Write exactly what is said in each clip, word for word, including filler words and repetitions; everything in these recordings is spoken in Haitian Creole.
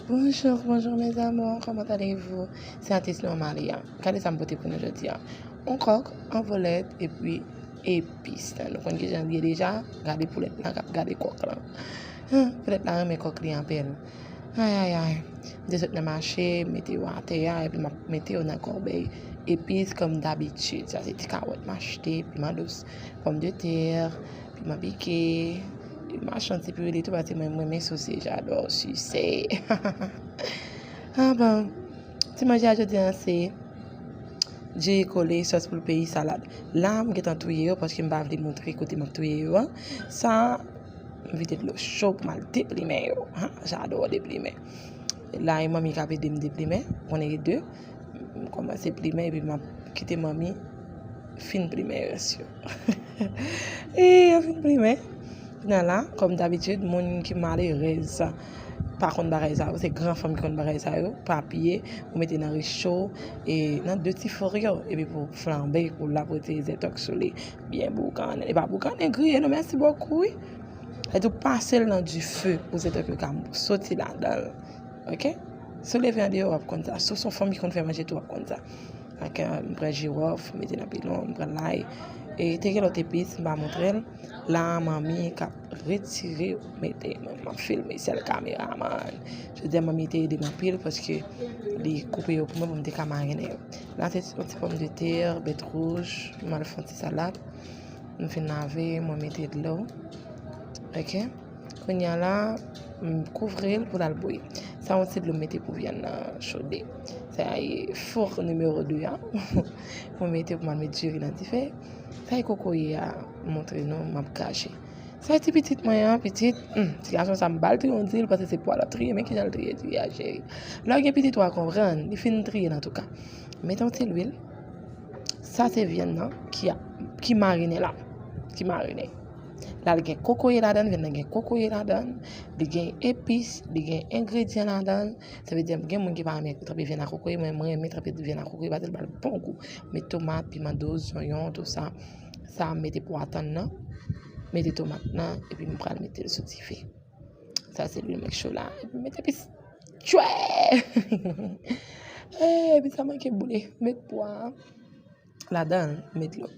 Bonjour, bonjour mes amours, comment allez-vous? Se atis nou Amalia. Gade sa m pote pou nou jodi a. Yon kòk, yon vòlèt, epi epis. Nou konn kijan l ye deja? Gade poulèt la k ap gade kòk la. Poulèt la renmen kòk li anpil. Ay, ay, ay. M te sot nan mache, m mete yo atè a, epi m ap mete yo nan kòbèy epis kòm dabitid. Sa se ti kawòt m achte, piman dous, pòmdetè, piman pike. M achte yon ti pirili tou, paske mwen, mwen renmen souse, j'adore sucer. Ah bon. Ti manje a jodi a se diri kole, sòs poul peyi, salad. La, m gentan touye yo, paske m pa vle montre kote m ap touye yo a. Sa, m vide dlo cho pou m al deplimen yo. Ha, j'adore deplimen. La, e manmi k ap ede m deplimen. Konnen e de. M kòmanse plimen, epi m ap kite manmi fin plimen rès yo. E, yo fin plimen. Kounye a la, kòm dabitid, moun ki malerèz pa konn bagay sa yo. Se gran fanm ki konn bagay sa yo. Papye, ou mete nan recho, e nan de ti fò yo, epi pou flanbe, pou l ap rete zètòk sou li. Byen boukannen. E pa boukannen, griye, non, mèsi bokou, wi. Sa di w pase l nan dife pou zètòk yo ka soti ladan l. Ok? Si w leve andeyò, w ap konn sa. Si w se yon fanm ki konn fè manje tou, w ap konn sa. Ok, m pran jiwòf, mete nan pilon, m pran lay. E te gen lòt epis, m pa montre l. La, manmi k ap retire, mete, m ap filme, se l kameraman. Jodi a, manmi te ede m anpil paske li koupe yo pou mwen pou m te ka marinen yo. La, se yon ti pòmdetè, bèt wouj, m al fè yon ti salad. M fin lave, mwen mete dlo. Ok? Kounye a la, m kouvri l pou l al bouyi. Sa yon ti dlo m mete pou vyann nan chode. Sa e fou nimewo de a. Mwen mete pou m al met diri nan dife. Sa e kokoye a, m montre nou, m ap kache. Sa e ti pitit mwen an, pitit, hmm, ti gason sa m ba l triye yon diri, l panse se pwa l ap triye, men kijan l triye diri a, cheri. Lè w gen pitit, w a konprann, li fin triye l antouka. Mete yon ti lwil. Sa se vyann nan ki, ki marinen la. Ki marinen. La, li gen kokoye ladan l, vyann nan gen kokoye ladan l, li gen epis, li gen engredyan ladan l. Sa vle di, gen moun ki pa renmen tranpe vyann ak kokoye, mwen, mwen renmen tranpe vyann ak kokoye, paske l ba l bon gou. Met tomat, piman dous, zonyon, tou sa. Sa, m mete pwa tann nan, mete tomat nan, epi m pral mete l sou dife. Sa se lwil m cho la. Epi m mete epis. Tchwè! Eh, epi sa manke boule. Met pwa ladan l, met dlo.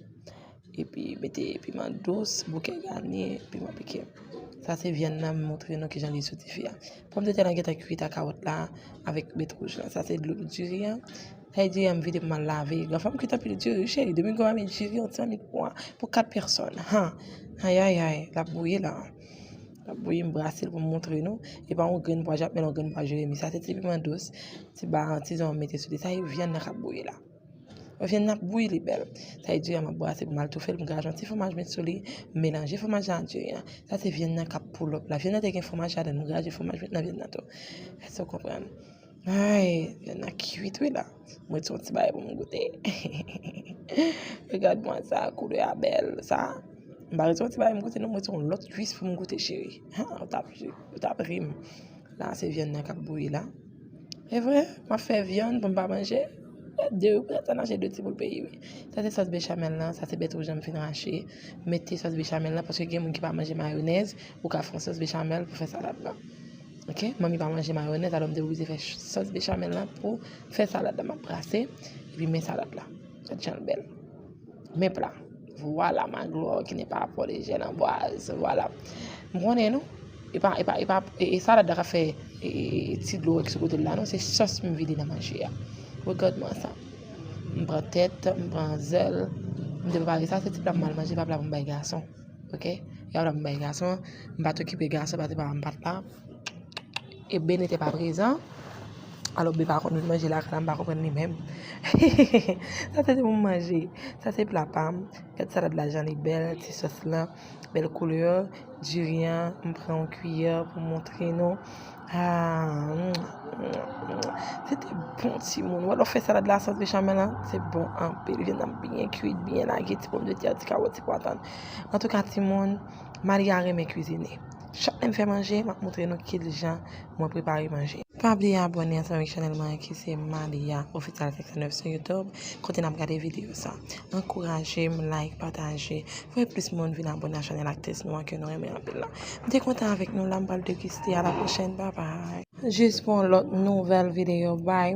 Epi mete piman dous, bouke gani, piman pike. Sa se vyann nan, m montre nou kijan li soti fè a. Pòmdetè la gentan kwit ak kawòt la, avèk bèt wouj la. Sa se dlo diri a. Sa e diri a m vide pou m al lave. Granfanm kwit anpil diri, cheri. Depi m gen yon mamit diri, yon ti mamit pwa pou kat pèsòn. Ha! Ayayay, l ap bouyi la. L ap bouyi, m brase l pou m montre nou. E pa yon grenn pwa Japmèl, yon grenn pwa Jeremi. Sa se ti piman dous, ti ba, ti zòn mete sou li. Sa e vyann nan k ap bouyi la. Vyann nan ap bouyi, li bèl. Sa e diri a m ap brase pou m al toufe l, m graje yon ti fwomaj met sou li, m melanje fwomaj la ak diri a. Sa se vyann nan k ap pull up la. Vyann nan te gen fwomaj ladan l, m graje fwomaj met nan vyann nan tou. Èske w konprann? Ay, vyann nan kwit wi la. M ret yon ti bagay pou m goute. Regarde-moi ça, koulè a bèl, sa. M pa ret yon ti bagay m goute non, m ret yon lòt kwis pou m goute, cheri. Ha, ou t ap, ou t ap ri m. La, se vyann nan k ap bouyi la. E vre, m ap fè vyann pou m pa manje. De, poutèt sa n achte de ti boul peyi, wi. Sa se sòs bechamèl lan, sa se bèt wouj lan m fin rache. Mete sòs bechamèl lan, paske gen moun ki pa manje mayonèz, ou ka fè yon sòs bechamèl pou fè salad lan. Ok? Manmi pa manje mayonèz, alò m te oblije fè ch-, sòs bechamèl lan pou fè salad la. M ap brase, epi men salad la. Gad jan l bèl. Men pla. Voilà ma gloire qui n'est pas à port de Jènanbwaz. Voilà. M konnen nou. E pa, e pa, e pa, e, e salad la ka fè, e, e, e ti dlo ki sou kote l la, non. Se sòs m vide nan manje a. Regarde-moi ça. M pran tèt, m pran zèl. M te prepare sa, se ti pla m al manje, pa pla pou m bay gason. Ok? E pa pla pou m bay gason. M pa t okipe gason, paske papa m pa t la. E Ben n'était pas présent. Alò, Ben pa konn vin manje lakay la, m pa konprann li menm. Sa se pou m manje. Sa se pla pa m. Gad salad la jan li bèl, ti sòs lan, bèl koulè. Diri an, m pran yon kiyè pou montre nou. Ah, mm, mm, mm. Se te bon, timoun. Wè lè w fè salad la, sòs bechamèl lan, se bon anpil. Vyann nan byen kwit, byen lage, ti pòmdetè, ti kawòt, ti pwa tann. Antouka, timoun, Maria renmen kwizine. Chak lè m fè manje, m ap montre nou ki jan mwen prepare manje. Pa bliye abòne ansanm avèk chanèl mwen ki se Malia Official cinq cent neuf sou YouTube, kote n ap gade videyo sa. Ankouraje m, like, pataje, fè plis moun vin abòne a chanèl aktris nou an ke nou renmen anpil la. M te kontan avèk nou la, m pral degiste, a la pwochèn, bye bye. Jis pou yon lòt nouvèl videyo, bye.